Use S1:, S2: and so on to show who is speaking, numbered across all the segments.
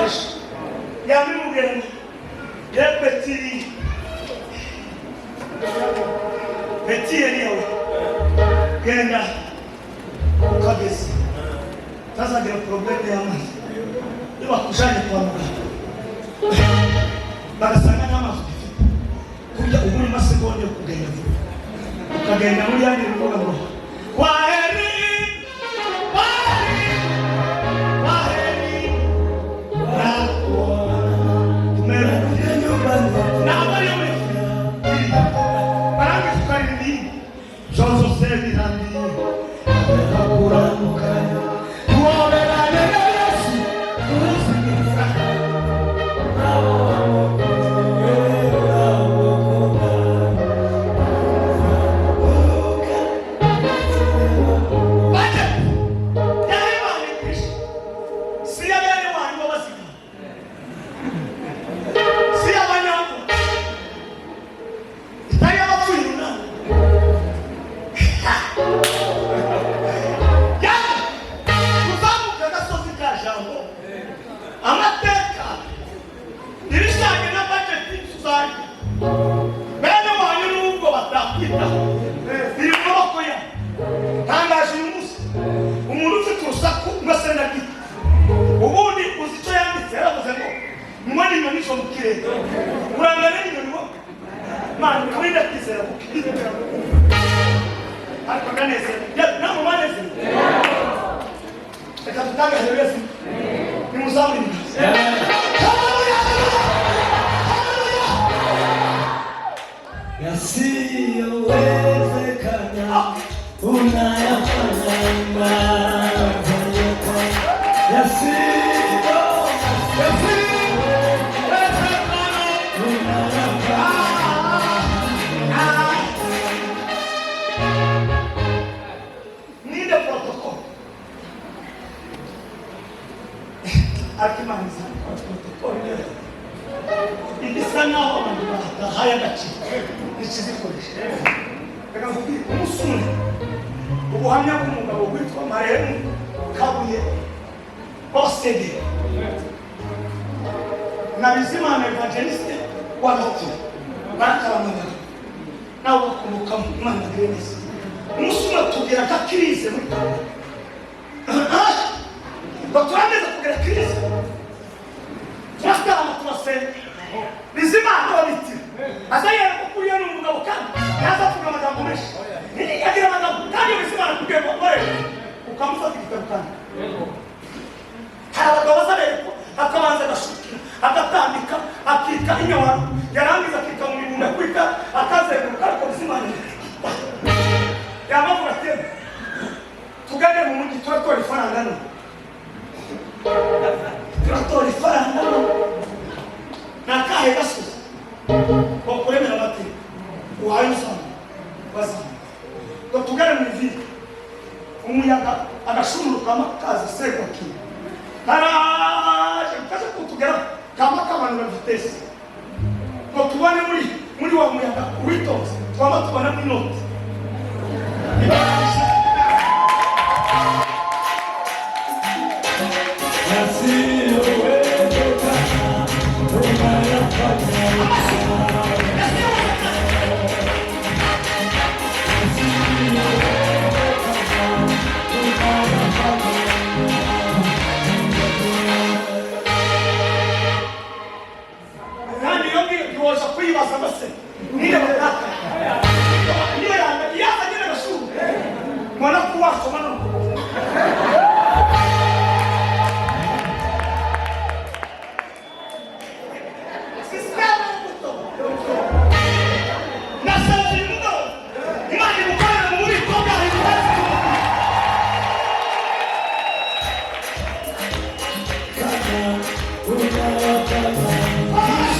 S1: Ejo yabimubwira ngo ye petit petit Eliya we, genda ukageze utazagira problème y'amazi. Iyo bakujanye kwa muganga bagasanga nta mazi ugifite, kurya ubura amasegonda yo kugenda vuba, ukagenda muri ya ndirimbo uvuga ngo kwaheri, kwaheri, kwaheri nakuona, tumerudi
S2: nyumbani.
S1: Ntabwo ariyo muri barangiza ukaririmba iyindi byose birangiye
S2: kuramukanya,
S1: tuhoberane na Yesu ubuzima.
S2: Abo wamukunze, uramukunda. Uruka.
S1: Budget y'Imana ikwishe si iya bene wanyu b'abasigaye, si iy'abanyamu, itari iy'abapfuye runaka. Tuzamuka agasozi ka jambo amateka ibijyanye na budget tuzajya bene wanyu nubwo batakwitaho biri mu maboko yabo. Ntangaje uyu munsi umuntu ufite urusaku ngo ase na gito. Ubundi uzi icyo yanditse? Yaravuze ngo mubone inyoni zo mu kirere, urangana n'inyoni wowe. Mana urinda kwizera kuko ariko ndanezerewe, namwe mwanezerewe. Reka dutange haleluya zimwe, nimuzamure ibiganza. Haleluya, haleluya, haleluya!
S2: Yasiyowezekana unayafanya, unayafanya. Yasiyo
S1: Yasiyowezekana
S2: unayafanya.
S1: Ah. Ninde protocol? Ariko Imana izakora protocol neza. Ibisa naho abantu badahaye agaciro ikizikoresha. Reka nkubwire, umunsi umwe ubuhamya bw'umugabo witwa Maremu Kabuye Osege na Bizimana Evangeliste wa Gatuna barakaramanaga nawe bakomokamo. Imana bagire neza. Umunsi umwe tubwira ka crise muri Kabuye, ngo turangiza kugira crise, turasitama, turasenga. Bizimana wabitira aza yereka ko uriya ni umugabo kandi yaza avuga amagambo menshi, agira amagambo. Kandi iyo Bizimana akubwiye ngo bare, ukamufata igitabo. Kandi hari abagabo baza berekwa, akabanza agashukira, agatambika, akika inyawaro, yarangiza akika mu mibunda kwika, akazenguruka. Ariko Bizimana yamavuga ati tugane mu mujyi, turatora ifaranga none, turatora ifaranga none. Ni akahe gasozi bakuremera amateka uhaye usanga bazamuka ngo tugane mu ivili, umuyaga agashumurukamo kaza serwakira karaje kaje kutugeraho, kama kamanura vitesse ngo tubone muri wa muyaga witonze, twaba tubona mu inoti.
S2: Yasiyowezekana unayafanya. Yasiyowezekana unayafanya.
S1: Kandi iyo ngiyo ntiwoza kuyibaza ngo se niyo bataka niyo yanga yaza nyine agashuri mbona ko wasoma no sisiteme y'ubuto. Nasaba uyu mugabo Imana imukorere mu bubiko bwayo imubaze.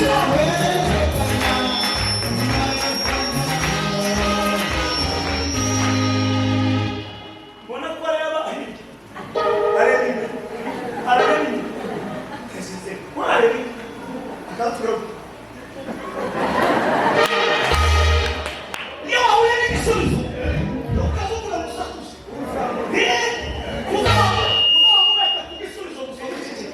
S2: Unayafanya.
S1: Mbona ko areba hirya, areba imbere, areba inyuma, tesize ko areba inyuma akatubwira iyo wahuye n'igisubizo ukavuga musakuza uzaba mubeta ku gisubizo gusa w'iki.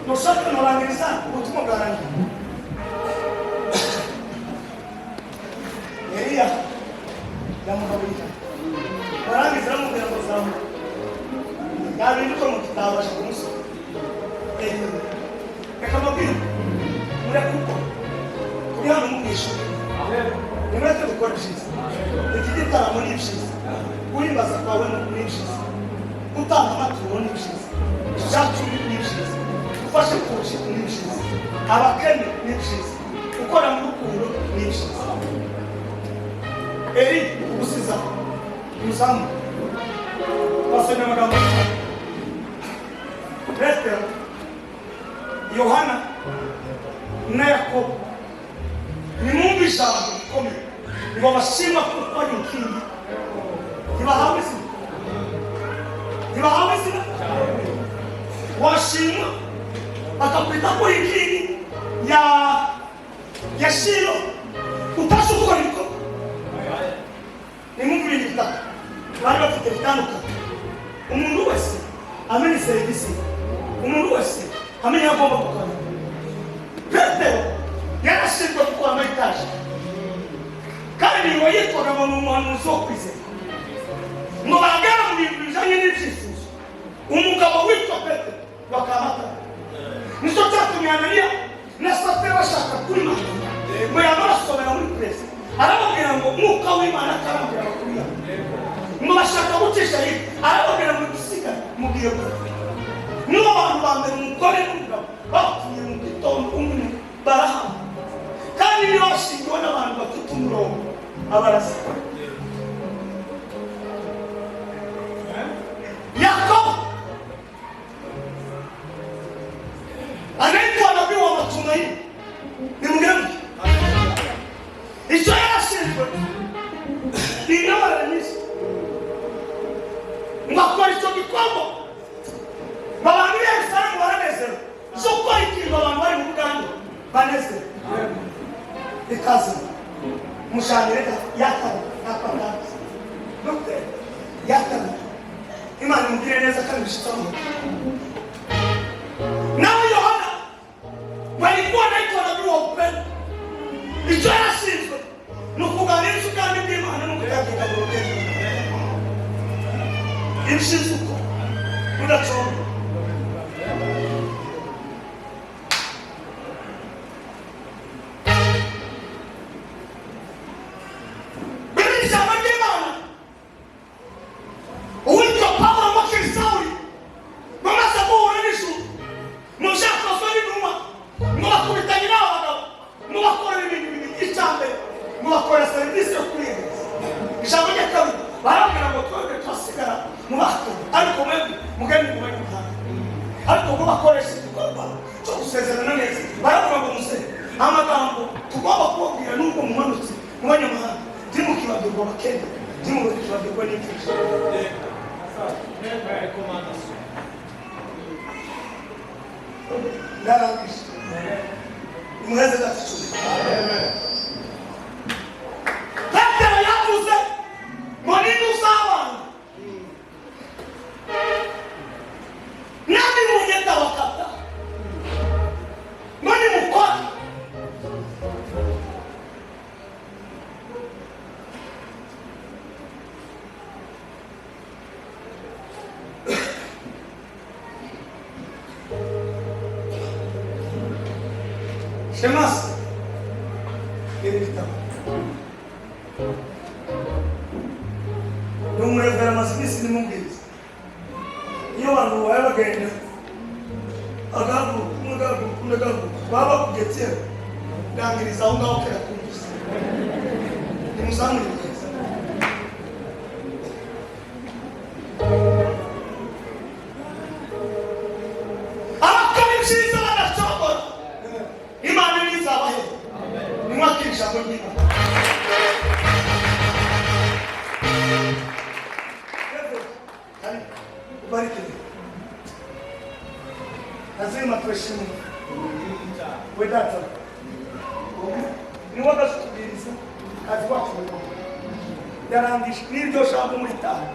S1: Nushaka nurangiriza ubutumwa bwarangiye. Eliya yamugaburira, barangiza aramubwira ngo zamuka yabinduka mu gitabo abasha kumusoma. Reka mbabwire, mureke uko turi hano mu ishuri, nimureke dukora ibyiza. Iki gitaramo ni ibyiza, guhimbaza kwawe ni ibyiza, gutanga amaturo ni ibyiza, icyacu ni ibyiza, gufasha imfubyi ni ibyiza, abakene ni ibyiza, gukora mu rukundo ni ibyiza. Eri ugusiza umuzamu basomye amagambo, Petero, Yohana na Yakobo, nimwumve ijambo rikomeye ngo bashima kuko ari inkingi. Ntibahawe izina, ntibahawe izina. Washimwa bakakwita ko uri inkingi ya Shilo utashe gukora ibikorwa. Nimwumve ibintu bitatu bari bafite bitandukanye. Umuntu wese amenya serivisi, umuntu wese amenya aho agomba gukora. Petero yarashinzwe gukora ama étage, kandi ngo yitwaga ngo ni umuhanuzi wo kwizera. Ngo bagera mu bintu bijyanye n'ibyifuzo, umugabo witwa Petero bakamata. Nicyo cyatumye Ananiya na Safira bashaka kuri mata ngo yabarasomera muri perezida, arababwira ngo Mwuka w'Imana akarambwira amakuru yabo. Ngo bashaka gucisha hirya, arababwira ngo dusigare mubwiye gupfa. Nibo bantu ba mbere, umugore n'umugabo bapfuye mu gitondo umwe barahama, kandi niba bashingiwe n'abantu bafite umurongo abarasa. Yakobo anaitwa nabii wa matumaini. Nimugire mutya, icyo yarashinzwe ni intambara nyinshi, ngo akora icyo gikorwa abantu b'i Yerusalemu baranezerwa. Zo gukora ikintu abantu bari mu Bugande banezerwa. Ikaze mushanire yakara yakwatanze dogiteri yakara. Imana imugirire neza kandi bishitamo. Nawe Yohana walikuwa anaitwa nabii wa upendo. Icyo yarashinzwe ni ukuganiriza ubwami bw'Imana no kutagenda mu rugendo ibishinzwe uko udaconga. Bibiri, ijambo ry'Imana, uwitwa Pawulo wakiri Sawuli bamaze guhura n'ijuru mu byakozwe n'intumwa, ngo bakubitanye n'aba bagabo, ngo bakorera ibintu bibiri. Icya mbere, ngo bakorera serivisi yo kubihereza. Ijambo rya kabiri, barabwira ngo twebwe turasigara mu bahakanyi, ariko mwebwe mugende mu banyamahanga. Ariko ngo bakoresha igikorwa cyo gusezerana neza, baravuga ngo muze amagambo tugomba kubabwira, nubwo mumanutse mu banyamahanga, ntimukibagirwa abakene, ntimukibagirwe n'imfubyi.
S3: Recommandation.
S1: Ndarangije, nimuheze gato icumi. Petero yavuze ngo ninde uzabana nami mugenda bakata ngo nimukora. Shemasi, ibi bitabo ni umurevera, amaze iminsi nimubwiriza. Iyo abantu babaye bagenda, agahaguruka umwe, agahaguruka undi, agahaguruka, baba bakugetse ndangiriza aho ngaho kera kumvise. Nimuzamure ibiganza. Abakora ibyiza badacogora, Imana ntizabahe. Nimwakira ijambo ry'Imana. Karibu, ubariki. Lazima tuheshimu we data, niwe agazitubwiriza kazi wacu. Yarangije n'iryo jambo muri taha.